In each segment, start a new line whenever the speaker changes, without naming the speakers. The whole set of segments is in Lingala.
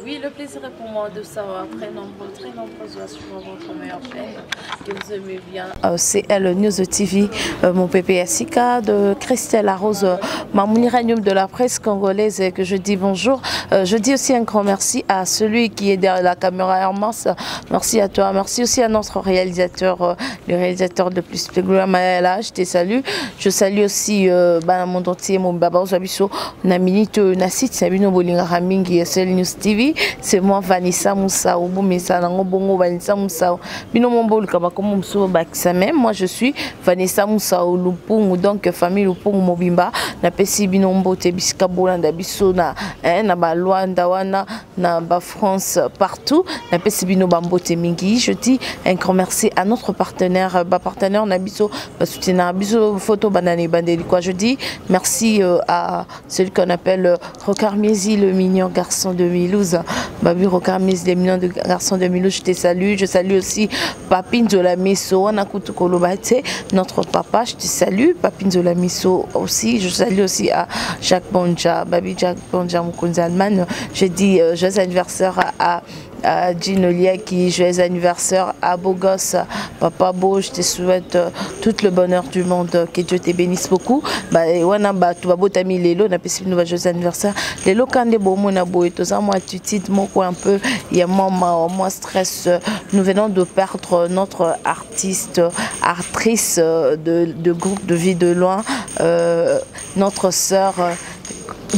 Oui, le plaisir est pour moi de savoir très nombreux, très nombreuses sur votre meilleure chaîne que vous aimez bien. Euh, CL News TV, euh, mon pépé Assika, de Christelle Arose, Mamouni Ranium de la presse congolaise, que je dis bonjour. Euh, je dis aussi un grand merci à celui qui est derrière la caméra Hermance. Merci à toi. Merci aussi à notre réalisateur, euh, le réalisateur de plus. Je te salue. Je salue aussi euh, bana monde entier, mon baba Ozabiso, na minute, na site, na bino bolingaka mingi, SL News TV. C'est moi Vanessa Moussa, Obomesa, nango bongo Vanessa Moussa. Bino mon boluka bakomo mosusu bakisa même moi je suis Vanessa Moussa Lupungu, donc famille Lupungu mobimba napesi bino mbote bisika bolanda biso na hein, na ba Luanda wana na ba France partout napesi bino ba mbote mingi. Je dis un grand merci à notre partenaire, ba partenaire na biso ba soutenir biso photo banane bandeli quoi. Je dis merci euh, à celui qu'on appelle euh, Rocard Miezi, le mignon garçon de Milouz. Babi Rocard Miezi, le mignon garçon de Milouz, je te salue. Je salue aussi Papine de la Miso, Anakutu Kolobate, notre papa, je te salue. Papine de la Miso aussi. Je salue aussi à Jacques Bonja, Babi Jacques Bonja Mukunzi Allemagne. Je dis euh, joyeux anniversaire à à Gino Liaki, joyeux anniversaire à Bogos, Papa Beau, je te souhaite euh, tout le bonheur du monde, que Dieu te bénisse beaucoup. Bah, wana bato babotami lelo napesi bino ba joyeux anniversaire lelo kande bomona boye toza mwa attitude moko un peu ya mwa mawa mwa stress. Nous venons de perdre notre artiste, actrice de groupe de Vie de Loin, euh, notre sœur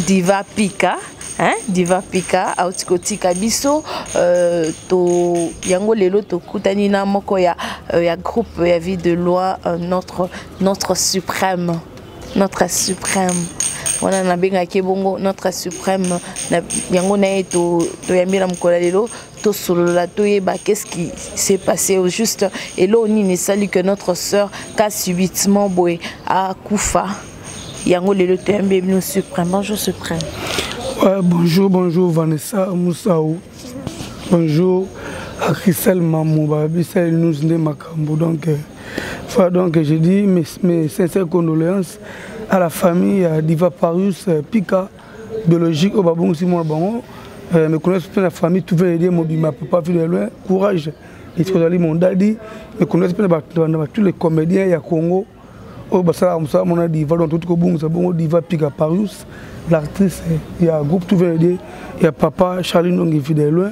Diva Pika, hein? Diva Pika auti kotika biso euh, to yango lelo tokutani na moko ya, euh, ya groupe ya Vie de Loin, euh, notre suprême, notre suprême wana nabengaki bongo notre suprême na, yango na ye toyambi na mokolo ya lelo tosolola toyeba qu'est-ce qui s'est passé au juste eloko nini esali que notre sœur ka subitement boye akufa. Yango lelo toyambi bino suprême. Bonjour suprême.
Ouais, bonjour, bonjour Vanessa Moussaou. Bonjour à Christelle Mamou, Babissa nous nde makambo. Donc, euh, donc je dis mes sincères condoléances à la famille euh, Diva Parius euh, Pika, biologique au Babong Simon Bango. Euh, mes condoléances à la famille, tout veut dire Mobima, papa vu de loin, courage. Et ce mon daddy, mes condoléances à tous les comédiens ya Congo. Oyo basalaka mosala mona Diva, donc toti kobungisa bongo Diva Pika Parius, l'artiste ya groupe tout vient de ya papa Charlie Nongi de loin.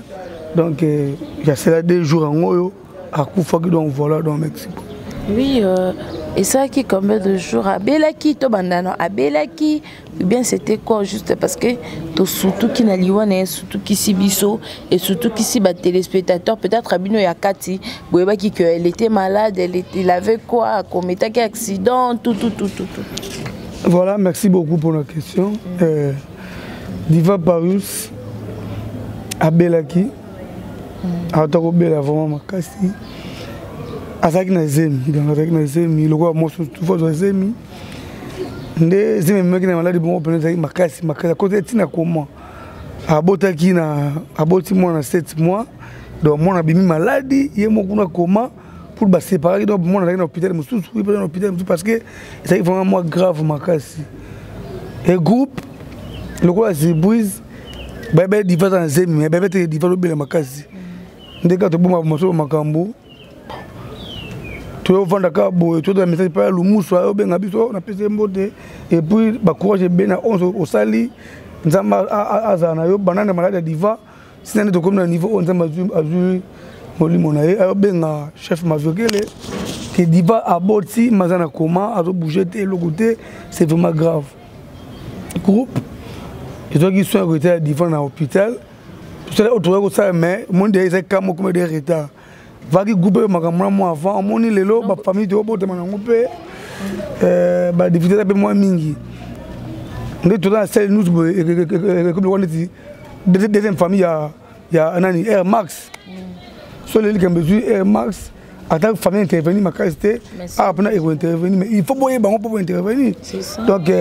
Donc il y a cela 2 jours en oyo akufaki, donc voilà, donc merci.
Oui, euh, et ça qui combien de jours abelaki to bandano abelaki ou bien c'était quoi juste parce que to surtout qui na liwana surtout qui si biso et surtout qui si ba téléspectateurs peut-être abino ya kati boyebaki que elle était malade, elle était, il avait quoi, commettait accident, tout tout tout tout tout.
Voilà, merci beaucoup pour la question. Diva Parius abelaki atako bela vraiment makasi, azalaki na zemi, donc azalaki na zemi lokola mwasi tufa azwa zemi nde zemi ememaki na maladi bongo mpenza ezalaki makasi makasi akoti etina koma abotaki na aboti mwana 7 mois, donc mwana abimi maladi ye moko kuna koma pour baséparaki, donc mwana azalaki na hôpital mosusu, ye mpe na hôpital mosusu parce que ezalaki vraiment mwa grave makasi. E groupe lokola surprise bayeba Diva aza na zemi, mais bayeba te Diva azobela makasi nde kaka toboma mosusu makambo toyovanda kaka boye tozala message pa ya lumusu ayobenga biso napesi ye mbote et puis bacourage ebele na 11 osali nzambe azala na yo banda na maladi ya Diva sina nde tokomi na niveau oyo nzambe azwi molimo na ye ayobenga chef Maviokele ke Diva aboti maza na koma azobouge te eloko te, c'est vraiment grave. Groupe ezwaki soin ya kotia ya Diva na hôpital tosala oyo tokoki kosala, mais omoni deya ezaki ka moko de retard vaki groupe oyo makambo na mwa avant omoni lelo bafamille toyobotama nango mpe badifficulté eza mpe mwa mingi nde toza na sel nous boye ekomi lokola neti deuxième famille ya nani Air Max so leli likambo ezwi Air Max ata famille intervenir makasi te awa mpona ekointervenir, mais il faut boyeba yango mpo bointervenir. Donc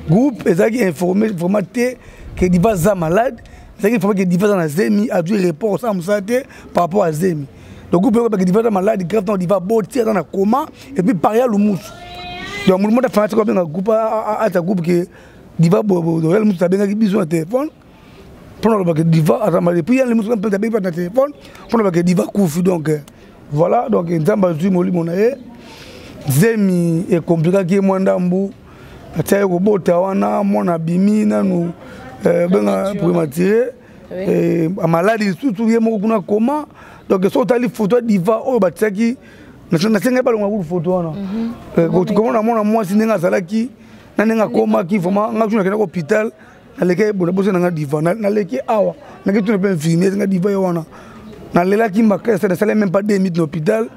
groupe ezalaki informé vraiment te ke Diva aza malade, ezalaki informé ke Diva aza na zemi, azwi report osala mosala te par rapport à zemi. Donc groupe oyebaki Diva aza malade grave ntango Diva aboti aza na coma et puis paria lumusu, donc moto moto afanga tika abenga groupe ata groupe ke Diva boyeboye mosusu abengaki biso na téléphone. Mpona alobaka Diva aza malade, puis yali mosusu mpe abengi na telefone mpona alobaka Diva akufi. Donc voilà, donc Nzambe azwi molimo na ye. Zemi ekomplikaki ye mwa ndambu, atia ye kobota wana, mwana abimi nanu benga prématuré, maladi lisusu ye moko kuna koma. Donc soki otali photo ya Diva oyo batiaki, nasengai balonga kutu photo wana, komona mwana mwasi ndenge azalaki na ndenge akomaki. Vraiment, nga tuna nakendaki hôpital, naleki bona boso nanga Diva, naleki awa, naki tuna mpe infirmier nga Diva ye wana. Nalelaki makasi, nasali même pas 2 minutes na hôpital,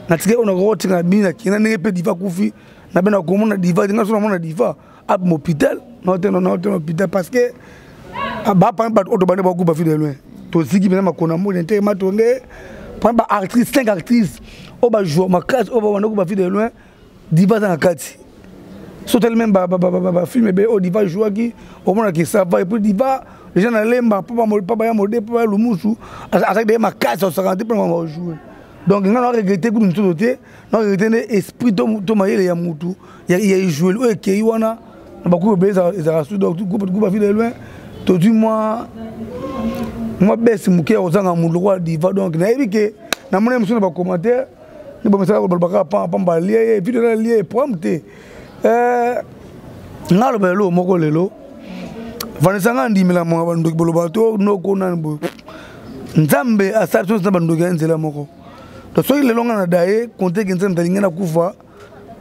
natiki oyo nakokotinga na bini, nakenda ndenge mpe Diva akufi. Nabe nakomona Diva, nga so namona Diva abima hôpital, naotena naotena hôpital, parce que bapana bato oyo tobande bakuba Vue de Loin, toziki mpena makona moni nte matonge pana baactrice, 5 actrice oyo bajoue makasi oyo babanda kuba Vue de Loin, Diva aza na kati. So tali même bafilm ebele oyo Diva jouaki, omonaki ça va. Et puis Diva déjà na lemba mpo baya mode mpo baya lumusu, azalaki daye makasi, osakana te mpona bajoue. Donc nga na regrette kutu nzoto te, na regrette nde esprit to mayele ya mutu ya ejoueli oyo ekei wana na bakupe ebele ezalaka su. Donc groupe Vue de Loin tozwi mwa bese moke ya kozanga mutu lokola Diva. Donc nayebi ke namoni mosusu na bacommentaire nde bamesaka balobaka pamba alie ye video na lie problème te. Nga aloba eloko moko lelo, Vanessa, nga andimela monga bandoki boloba to noko nani boye. Nzambe asali biso na bandoki ya nzela moko. Donc soki lelo nga na daye compte ke Nzambe alingi nakufa,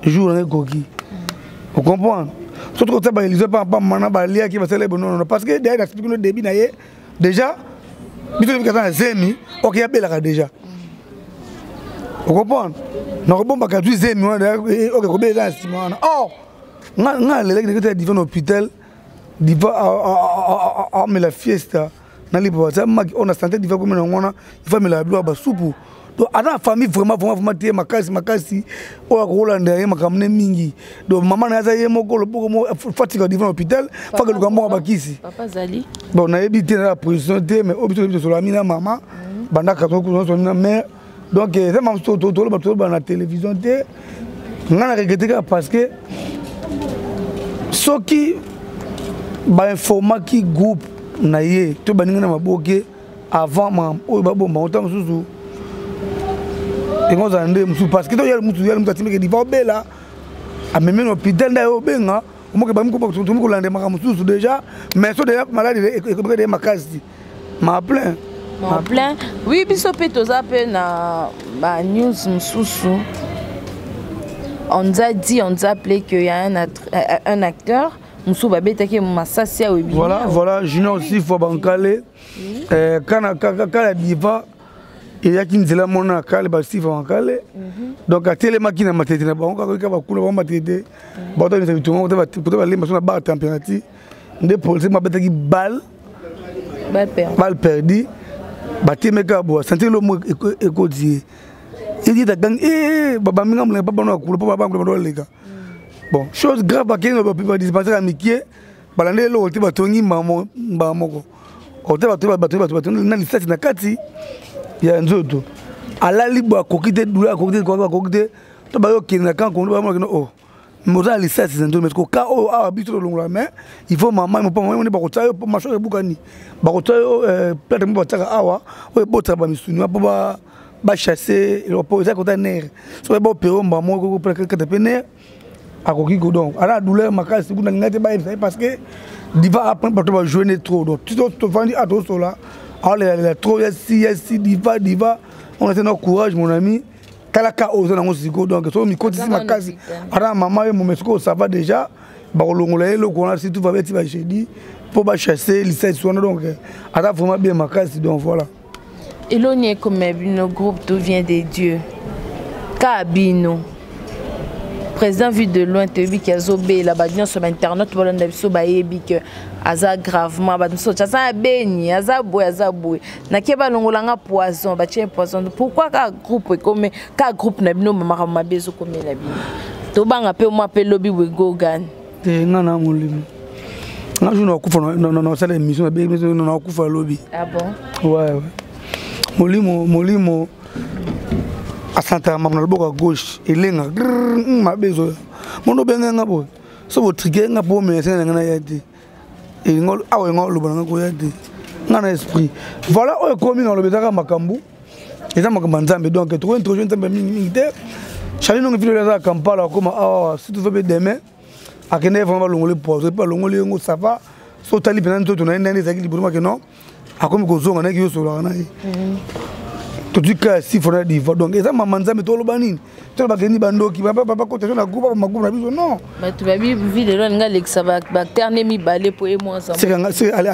jour nanga ekoki, ocomprendre? Soki kotia baélision pamba na baliaki basala bononono, parce que daye naexplique no début na ye déjà, biso toyebi kaza na zemi oke abelaka déjà, ocomprendre? Nakobombaka zwi zemi wana oke kobela eza na nsima wana. Or nga alelaki ndenge ya Diva na hôpital, Diva amela fiesta na lipa batia maki oyo na santé. Diva komi nango wana, ifa amela biloko ya basupu. Donc aza na famille vraiment vraiment vraiment te makasi makasi oyo akokolanda ye makambo ne mingi. Donc mama na ye aza ye moko loboko moko fatika Diva na hôpital, fakeluka mbongo bakisi. Bon, nayebi te na position te, mais oyo biso toyebi, tosolami na mama bandaka, tosolami na mare. Donc eza mama toloba toloba na télévision te. Nga na regrette kaka parce que soki bainformaki groupe na ye to baninga na maboke avant makambo oyo babomba ngo, ntango mosusu ekozala nde mosusu, parce que to yali mutu yali mutu atimeke Diva obela, amemi na hôpital nde aye obenga omoke bami kolanda makambo mosusu déjà. Mais so déjà maladi ekobeka makasi ma plein.
Ma plein, oui. Biso mpe toza mpe na banews mosusu. On nous a dit, on nous a appelé qu'il y a un acteur mosusu babetaki masasi awa.
Voilà, Junior aussi fo bankale kana kala Diva eyaki nzela mona na kale basifa bankale. Donc atelemaki na matete na bango kaka kaka bakuna bango matete, baotamisa bitongo kote balemba so na bar température nde policier babetaki balle, balle perdue. Batemeka boye, sentir lomo ekoti ye, eyita gangi baminga molenge pa bano akula mpo babangula bano baleka. Bon, chose grave, bakei badispensaire ya mikie, balandi eloko te, batongi mbaa moko ote bato bato bato bato na lisasi na kati ya nzoto. Alali boye, akoki te, douleur akoki te, akoki te. To bayokende na camp kondo, bamonakende o moza na lisasi na nzoto, mais koka oyo awa biso tolongola. Mais il faut mama mopa mama nde bakotia yo mpo mâchoire ebukani, bakotia yo plâtre mo batiaka awa oyo ebotaka bamisuni mpo bachasse mpo eza kota nerf. So baopere mbaa moko kata mpe nerf akoki ko. Donc aza na douleur makasi kuna, ngai te bayebisa ye parce que Diva après bato bajoue ne trop. Donc tovandi a tosola, aolelalela trop yasi yasi Diva Diva. On a na courage, mon ami, tala ka oyo oza nango sikoyo. Donc soki mikotisi makasi, ata mama ye mome sikoyo, ça va déjà, bakolongola ye eloko wana surtout babeti bajeudi mpo bachasse lisasi wana. Donc aza vraiment bien makasi, donc voilà.
Eloni ekoma bino groupe tout vient de Dieu ka bino. Président Vue de Loin, toyebi ke azobela, bato nyonso bainternet balanda biso bayebi ke aza gravement. Bato mosusu aza na beni, aza boye, aza boye, nake balongolanga poison, batie poison. Pourquoi kaka groupe ekome kaka groupe na bino makambo mabe ezokomela bino? Tobanga mpe mwa mpe lobi wegogane.
Te, nga na molimo nga jour nakufa, nasala émission nabengi nakufa lobi.
Ah bon?
Ouais, molimo molimo asantaka makambo na loboko ya gauche, elenga mabe ezoya mono obenga nga boye. So botrike nga mpo omela, esenga na nga naya te, awa enga oloba nanga koya te. Nga na esprit. Voilà oyo ekomi na lobi ezaka makambo. Eza makambo ya Nzambe donc toko introduire Nzambe mingi mingi te. Charlie Nongi Filo aza Kampala akoma awa si tout va bien demain. Akende vraiment balongoli poison mpe balongoli yango ça va. So otali mpenza nzoto na ye ndenge ezalaki liboso make non akomi kozonga nayeki yo osololaka na ye. Tozwi ka ya sifo na diva donc eza mama Nzambe toloba nini? Tolobaka nini bandoki bakota na groupe magroupe na biso non.
Bato babi vi lelo alingi alekisa bactère ne mibale mpo ye mwa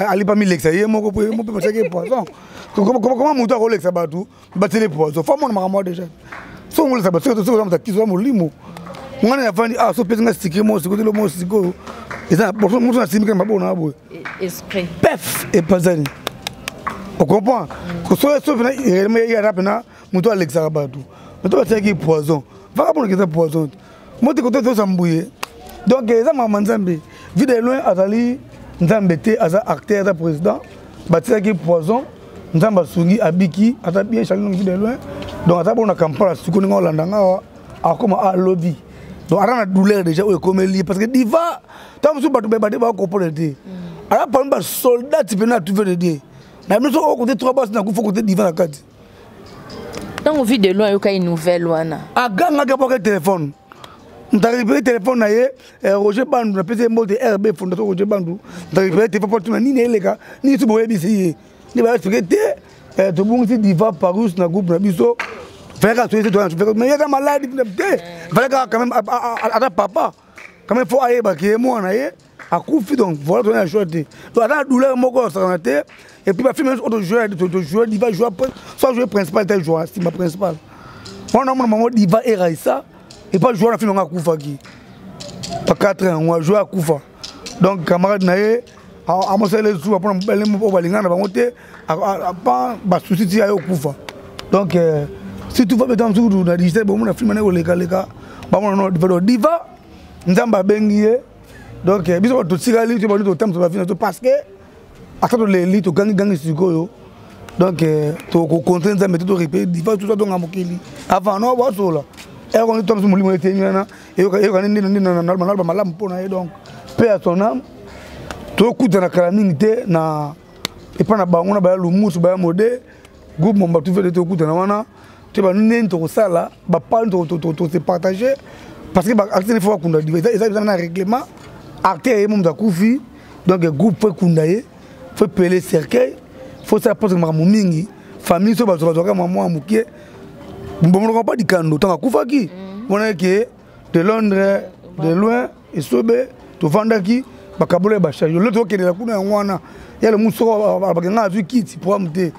alipa milekisa ye moko mpo ye moko mpe batiaki ye poison. Comment moto akolekisa bato batieli poison? Fa mona makambo déjà. So ngolekisa bato soki oza moto akiso ya molimo ngana ya vandi ah so pesi nga sike mo sikoyo telo mo sikoyo eza moto na simika maboko na boye
esprit
pef epazani ocomprend so so pena yara pena moto alekisaka bato moto batiaki poison vaka mpona keza poison moto kote toza mbuye donc eza makambo Nzambe. Vie de loin azali Nzambe te, aza acteur, aza président, batiaki poison, Nzambe asungi abiki aza bien. Charlie Nongi vie de loin donc aza bona Kampala sikoyo ndenge olanda nga awa akoma alobi donc aza na douleur déjà oyo ekomeli parce que diva ntango mosusu bato bade bakopone te aza parmi basoldat mpena atuve de Dieu na biso oyo kote trois basi nakufa kote diva na kati.
Ntango vie de loin ayokaki nouvelle wana
agangaki abwaki telefone ntarécupéré telefone na ye Roger Bandu napesi ye mbote RB Fondation Roger Bandu ntarécupéré telefone mpo tuna nini eleka nini so boyebisi ye nde baexplike te tobungisi diva Parus na groupe na biso fallait kaka soyese mais ye aza maladi te fallait kaka quand même ata papa quand même faut ayebaki ye mwana ye akufi donc voilà tona ya choix te donc aza na douleur moko osakana te et puis bafilme oyo tojoue tojoue diva joue soit joue principal te joue nsima principal wana omona bango diva eraisa epa joue na film yango akufaki pa 4 yango ajoue akufa donc camarade na ye amosala ezuwa mpona mobali oyo balingana na bango te pa basusi ti aye okufa donc si tout va bien mosuku na digital bomona film na ye kolekaleka bamona no diva donc diva Nzambe abengi ye donc biso bato totikali to bandi totambusa bavi na biso parce que ata toleli togangigangi sikoyo donc tokokontre Nzambe te torepe diva tusa tonga mokili avant no basola ekoni totambusa molimo etemi wana eyokani nde naloba malamu mpo na ye donc paix à son âme. Tokutana kala mingi te na epa na bango na baya lumusu baya mode groupe momba tufele tokutana wana te banini tokosala bapani tose partage parce que baacteur faut bakunda diva eza eza na règlement acteur ye moto akufi donc groupe faut ekunda ye faut epele cercueil faut sala pose makambo mingi famille so bazwaka mwa mwa mokie bomonoko pa dikando ntango akufaki wana eke de Londres de loin esobe tovandaki bakabola ya bacharge lelo tokendela kuna yango wana ya lomu soko alobaki nga azwi kiti programme te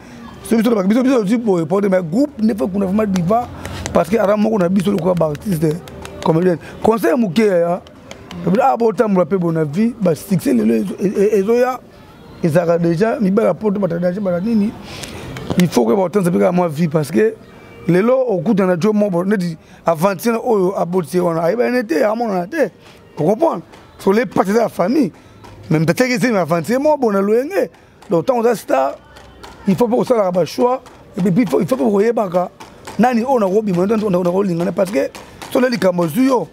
so biso biso biso tozwi boye po te mais groupe nde faut kuna vraiment diva parce que aza moko na biso lokola baartiste comédienne conseil moke yaya ah botambola mpe bona vie basuccès lelo ezoya ezalaka déjà mibala poto batadaje bala nini il faut koyeba kotanza mpe kaka mwa vie parce que lelo okutana jo moko neti aventure oyo abotisi ye wana ayebani te amonana te ocomprendre so le pasi eza ya famille mais peut-être esi aventure moko bona loyenge donc ntango oza star il faut mpe kosalaka bachoix et puis il faut mpe koyebaka nani oyo nakobima nakolingana parce que so le likambo ezwi yo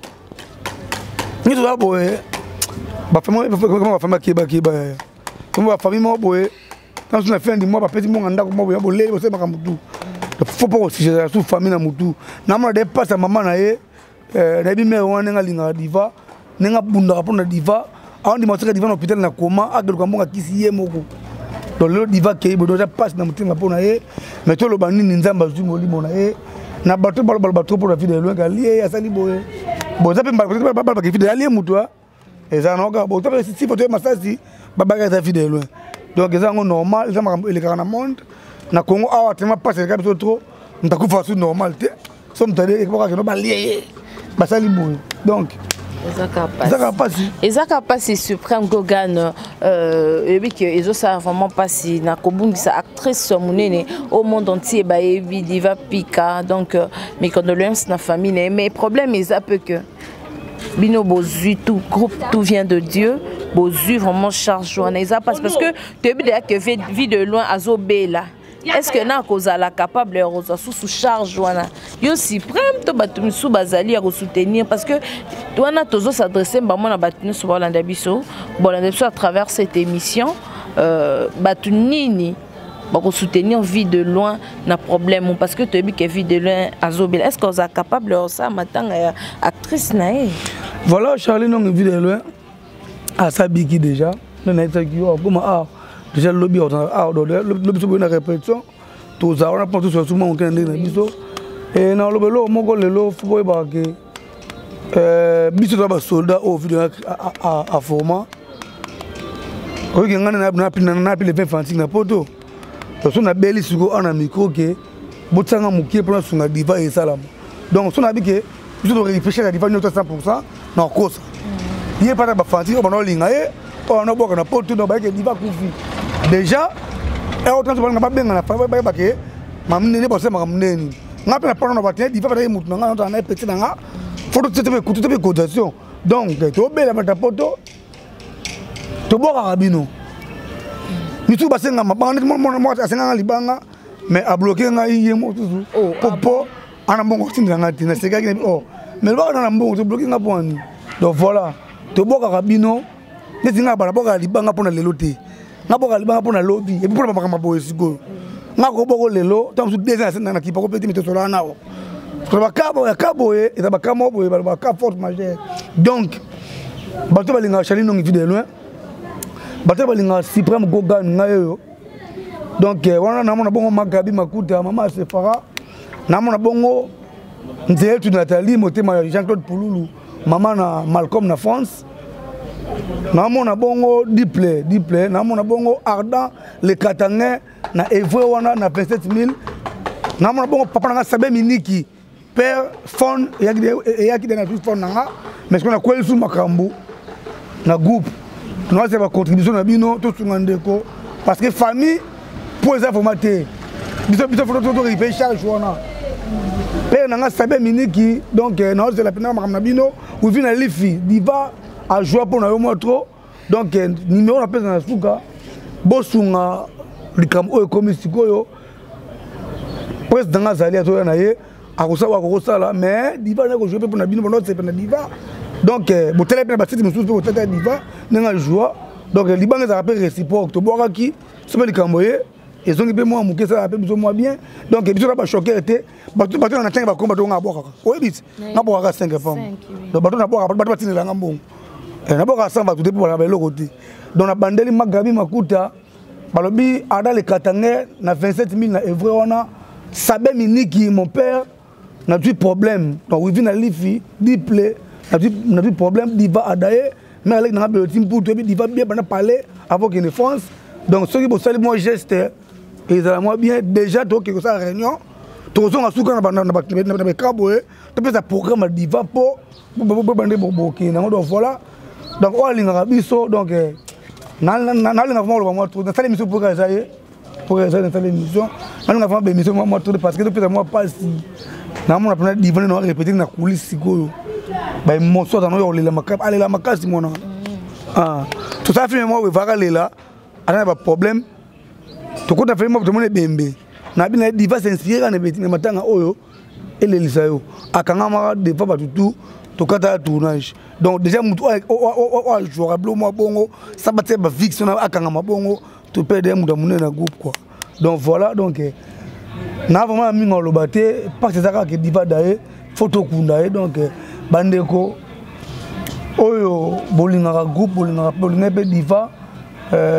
nyonso oza boye bafamille akebakeba yaya bafamille moko boye ntanso na fin du mois bapesi mbongo ndako moko boye bolei bosali makambo tu faut mpo kosijela su famille na motu namona de pasi ya mama na ye nayebi mere wana ndenge alingaka diva ndenge abundaka mpona diva aondima kotika diva na hôpital na koma akeluka mbongo akisi ye moko donc lelo diva akei boye donc eza pasi na motema mpo na ye mais toloba nini Nzambe azwi molimo na ye na bato balobaloba trop mpona vie de loin alie asali boye bon eza mpe balobaka vie de alie motu eza na oka bon si foto ye masasi babaka eza vie de loin donc eza yango normal eza makambo elekaka na monde na Congo awa tellement pasi eleka biso trop moto akufa su normal te so moto alekakeno balie ye basali boye donc ezaka pasi
ezaka pasi. Suprême Gogan oyebi ke ezosala vraiment mpasi na kobungisa actrice monene au monde entier bayebi diva pika donc mes condoléances na famille na ye mais problème eza peu que bino bozwi tout groupe tout vient de Dieu bozwi vraiment charge wana eza mpasi parce que toyebi deya que vie de loin azobela. Est ce que na kozala capable ya kozwa susu charge wana yo suprême to bato misusu bazali ya kosoutenir parce que wana tozos'adresse bango na bato nyonso baolanda biso bolanda biso à travers cette émission. Bato nini bakosoutenir Vie de Loin na problème? Parce que toyebi ke Vie de Loin azobela. Est ce que oza capable osala matanga ya actrice na ye?
Voilà, Charlie Nongi, Vie de Loin asabiki déjà. Nde nayebisaki yo akoma a déjà lobi lobi so boye na répétition, tozala wana mpo tosola suma moke na ndenge na biso. Na oloba eloko moko lelo, fo boyebaka ke biso toza basoldat oyo Vie aforma. Oyoki ngai napi le 20 fantike na poto so nabeli sikoyo awa na micro ke botianga mokie mpona sunga Diva esalama. Donc so nayebi ke biso toréfléchir ya Diva nyonso 100 na kokosa ye mpata bafanti oyo bana olinga ye, oyo bana obwaka na poto. Donc bayeke Diva akufi déjà, otanso balinga babenga na bayeba ke mamunene baosemaka monene nini. Nga mpe na mpona na bato Diva bataki motu na nga na ye peti na nga fo totie te ekutu te mpe cotisation. Donc tobela bato ya poto, tobwakaka bino misusu basenga mabanga neti mwana asenganga libanga, mais abloke ngai ye mosusu po ana mbongo otindela ngai te. Nasekaki, oh, mais lobaka na mbongo tobloke ngai mpo ani. Donc voilà, tobwakaka bino neti ngai bana bwakaka libanga mpo na lelo te, ngai bwakaka libanga mpo na lobi et puis mpona bamakambo boye. Sikoyo ngai kobwako lelo, ntango mosusu 2 ans na kipa kopeti mi tosolaka nao baka boye, ka boye eza baka moko boye, baka force majeure. Donc bato balingaka Charlie Nongi, Vie de Loin, bato balingaka Suprême Gogan, ngai oyo. Donc wana namona bongo Magabi Makuta, mama Sefara, namona bongo Nzeyetu Nathalie, motema ya Jean Claude Pululu, mama na Malcolm na France, namona bongo Diple Diple, namona bongo Ardent le Katangais na Evre wana na 27 000, namona bongo papa nanga Sabe Miniki, père phone eyaki de na phone nanga. Mais soki nakweli su makambo na groupe, tonaza bacontribution na bino, tosunga ndeko, parce que famille po eza vraiment te. Biso fo torécupere charge wana, père nanga Sabe Miniki. Donc naozela mpena makambo na bino. Wivi na lifi Diva ajoua mpo na yo mwa trop. Donc numéro napesa na suka, bosunga likambo oyo ekomi sikoyo. Président nga azali azoya na ye, akosala akokosala, mais Diva naye kojouer mpe mpona bino bando osepe na Diva. Donc botala mpe na basite mosusu mpe botata ya Diva ndenge ajoua. Donc libanga ezalaka mpe réciproque. Tobwakaki so mpe likambo ye ezongi mpe mwa moke, esalaka mpe biso mwa bien. Donc biso na bachoquer te. Bato na ntange bakomba to nga abwakaka, oyebi ti nga bwakaka 5 femmes. Donc bato nabwakaka, bato batindelanga mbongo, nabwakaka 100 bato te mpo bana baeloko te. Donc nabandeli Magabi Makuta, balobi Ada le Katange na 27 000 na Evre wana, Sabe Miniki, mon père, nazwi problème. Donc wivi na lifi Diple, nazwi problème. Diva adaye mais aleki nanga beloti mputu, oyebi Diva bien bana parler avant kende France. Donc soki bosali mwa geste, ezala mwa bien. Déjà tokoki kosala réunion, tokozonga suka na beka boye, topesa programme ya Diva mpo bobande bokende yango. Donc voilà, donc oyo alingaka biso, donc nalinga vraiment koloba mwa trop. Nasala émission mpo eza ye, mpo eza nasala émission, nalinga vraiment baémission mwa trop, parce que topesa mwa mpasi. Namona mpena Diva nde na répété na coulisse sikoyo, baémotion aza noyo kolela makasi, alela makasi mwana. Tosala film moko evaka lela, aza na baproblème. Tokota film moko, tomona ebembe na bino. Diva s'inspire kaka na matanga oyo elelisa yo, akangamaka devant bato tu, tokata ya tournage. Donc déjà motu oyo ajouaka bilo mwa bongo sa batia bavix wana, akangama bongo, topede moto ya monene na groupe quoi. Donc voilà, donc na vraiment na mingi aloba te, parce eza kaka ke Diva daye, fo tokunda ye. Donc bandeko oyo bolingaka groupe, bolingaka, bolingaka mpe Diva,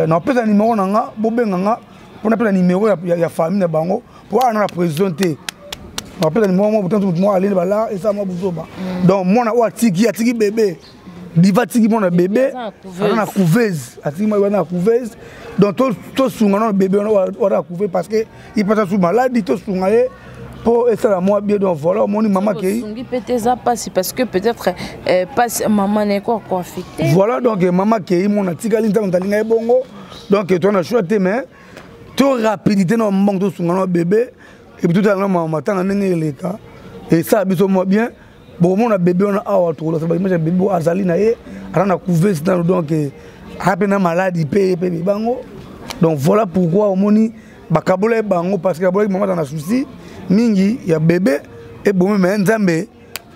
napesa numéro na nga, bobenga nga mpona pesa numéro ya famille na bango, po awa na précision te. Napesa numéro moko botanso motu moko aleni bala esala mwa buzoba. Donc mwana oyo atiki bébé Diva, atiki mwana bébé aza na couveuse, atiki mwana na couveuse. Donc tosunga nano bébé wana oyo aza na couveuse, parce que ipasa su maladi, tosunga ye mpo esala mwa bien. Donc voilà, omoni mama kei.
Osungi mpe te, eza mpasi, parce que peut-être pasi mama na eko akoaffecte.
Voilà, donc mama kei, mona atikali, ntango talinga ye bongo. Donc toza na choix te, mais to rapidité na mbongo, tosunga na bébé et puis totala na mama matanga ndenge eleka, esala biso mwa bien. Bokomona bébé wana awa, tokolasa baimage ya bébé azali na ye, aza na couveuse nano. Donc aza mpe na maladi mpe ye mpe bebango. Donc voilà pourquoi omoni bakabola ye bango, parce que kabolaki mama aza na souci mingi ya bébé ebomi. Mais Nzambe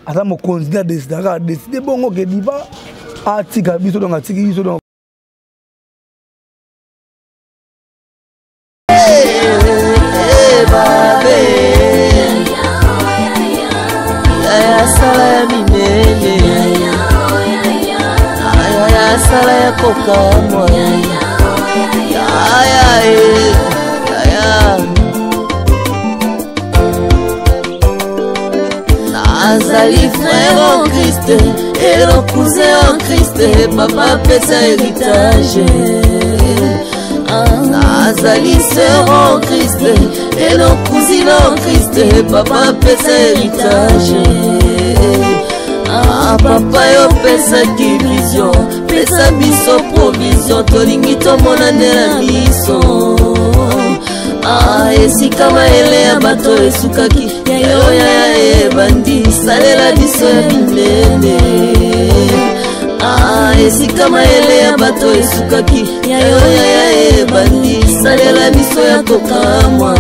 aza mokonzi nde adesidaka, adeside bongo ke Diva atika biso. Donc atiki biso donc.
ya kokamwa. Yaya yaya, nazali frère en Christ et le cousin en Christ, papa apesa héritage. Nazali sœur en Christ et le cousine en Christ, papa apesa héritage. Ah, papa yo opesaki vision, pesa biso provision, tolingi tomona nde na miso. Ah, esika mayele ya bato esukaki, yayo yaya ebandi, salela biso ya minene. Ah, esika mayele ya bato esukaki, yayo yaya ebandi, salela biso ya kokamwa.